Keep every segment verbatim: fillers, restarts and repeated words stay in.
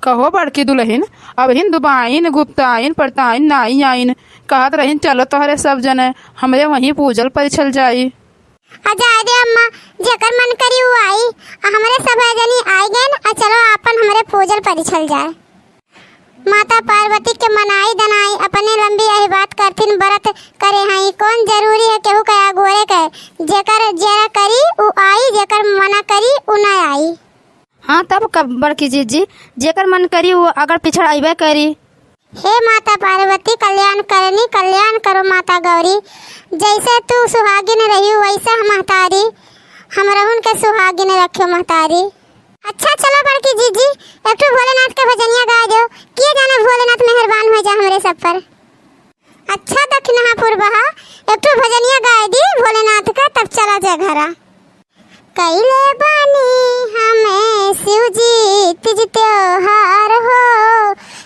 कहो बड़की दुलहिन, अबहिन दुबाइन, गुप्ताइन, परताइन नाई आइन, कहत रहिन, "चलो तोहरे सब जने हमरे वहीं पूजल परिछल जाई।" आ जाए दे अम्मा, जेकर मन करी उ आई, आ हमरे सब जनी आई गइन, आ चलो आपन हमरे पूजल परिछल जाए। माता पार्वती के मनाई दनाई, अपने लंबी यही बात करथिन, व्रत करे हई, कौन जरूरी है केहू के अगोरे के, जेकर जेरा करी उ आई, जेकर मना करी उ ना आई। हाँ, तब कब बड़की जीजी, जेकर मन करी, वो अगर पिछड़ अइबे करी। हे माता पार्वती, कल्याण करनी, कल्याण करो माता गौरी। जैसे तू सुहागिन रही, वैसे हम महतारी, हमरहुन के सुहागिन रखियो महतारी। अच्छा, चलो बड़की जीजी, एक ठो भोलेनाथ के भजनिया गाय दो, किए जाने भोलेनाथ मेहरबान हो जा हमरे सब पर। अच्छा दखिनहा पुरबहा, एक ठो भजनिया गाय दी भोलेनाथ का, तब चला जाए घरा। कइले बानी हमें शिव जी तीज त्योहार हो,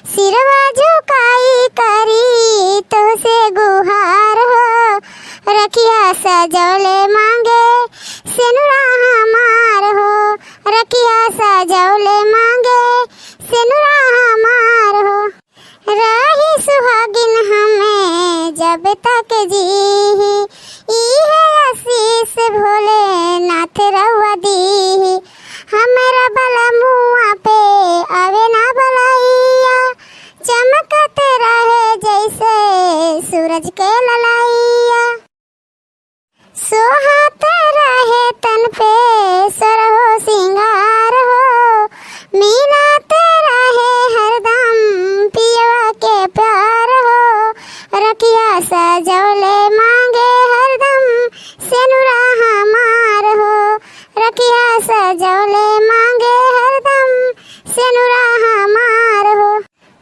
सिरवा झुकाई करी तोहसे गुहार हो। रखिया सजौले मांगे सेनुरा हमार हो, रखिया सजौले मांगे सेनुरा हमार हो। रही सुहागिन हमें जब तक जीही, इहे आशीष भोलेनाथ रउआ दीही। हमरा बलमुआ पे आवे ना बलैया, चमकत रहे जैसे सूरज के ललैया। सोहत रहे तन पे सोरहो सिंगार हो, मिलत रहे हरदम पियवा के प्यार हो। रखिया सजौले मांगे हरदम सेनुरा हमार हो, रखिया सजौले मांगे हरदम सेनुरा हमार हो।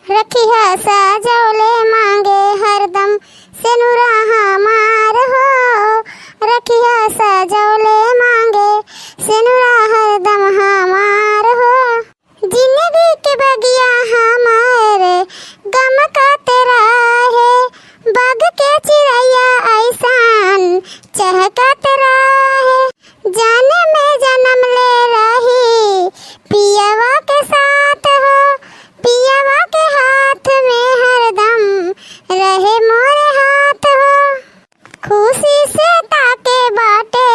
रखिया सजौले मांगे हरदम सेनुरा हमार हो, रखिया सजौले मांगे सेनुरा हरदम हमार हो। जिंदगी के बगिया हमार गमकत रहे, बाग के चिड़ैया ऐसन चहकत रहे। जनम जनम ले रही पियवा के साथ हो, पियवा के हाथ में हरदम रहे मोरे हाथ हो। खुशी से ताके बाटे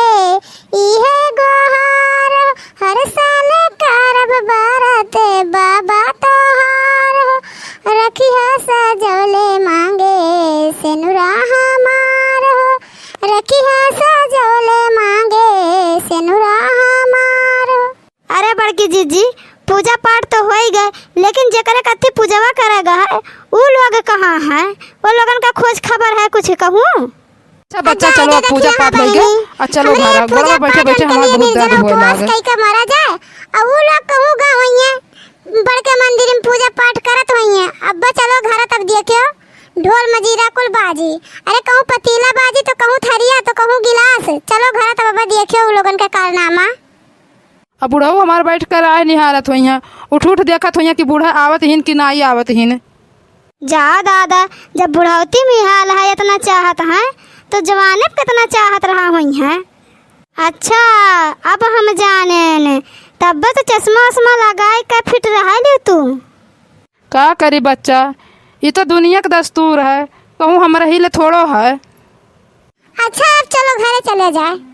इहे गोहार, हर साल करब बरत बाबा तोहार हो। रखिया सजौले मांगे सेनुरा हमार हो, रखिया सजौले मांगे सेनुरा हमार हो। अरे बड़की जीजी, पूजा पाठ तो होई गए, लेकिन जेकरे कत्थी पूजवा करे गए है, उ लोग कहाँ है? वो लोगन का खोज खबर है कुछ कहूँ? अच्छा बच्चा, चलो अब पूजा पाठ होई गए, आ चलो घर, गोड़वा बैठे बैठे हमार बहुत दर्द होए लागे। कई के मरा जाए, आ उ लोग कहूँ गए होइए, बड़के मंदिर में पूजा पाठ करत होइए। अब चलो घर, तब देखियो ढोल मजीरा कुल बाजी, अरे कहूँ पतीला बाजी तो कहूँ थरिया तो कहूँ गिलास। चलो घर, तब अब देखियो उ लोगन के कारनामा। अब बुढ़ऊ हमार बैठ कर आए निहारत होइहें, उठ उठ देखत होइहें कि बूढ़ा आवत हिन कि नाई आवत हिन। जा दादा, जब बुढ़ौती में हाल है इतना चाहत हैं, तो जवाने पे कितना चाहत रहा होइहें। अच्छा, अब हम जानेन, तब तो चश्मा उश्मा लगाए के फिट रहा ले तू। का करी बच्चा, ई तो दुनिया के दस्तूर है, कहूँ हमरही ले थोड़ो है। अच्छा, अब चलो घरे चले जाए।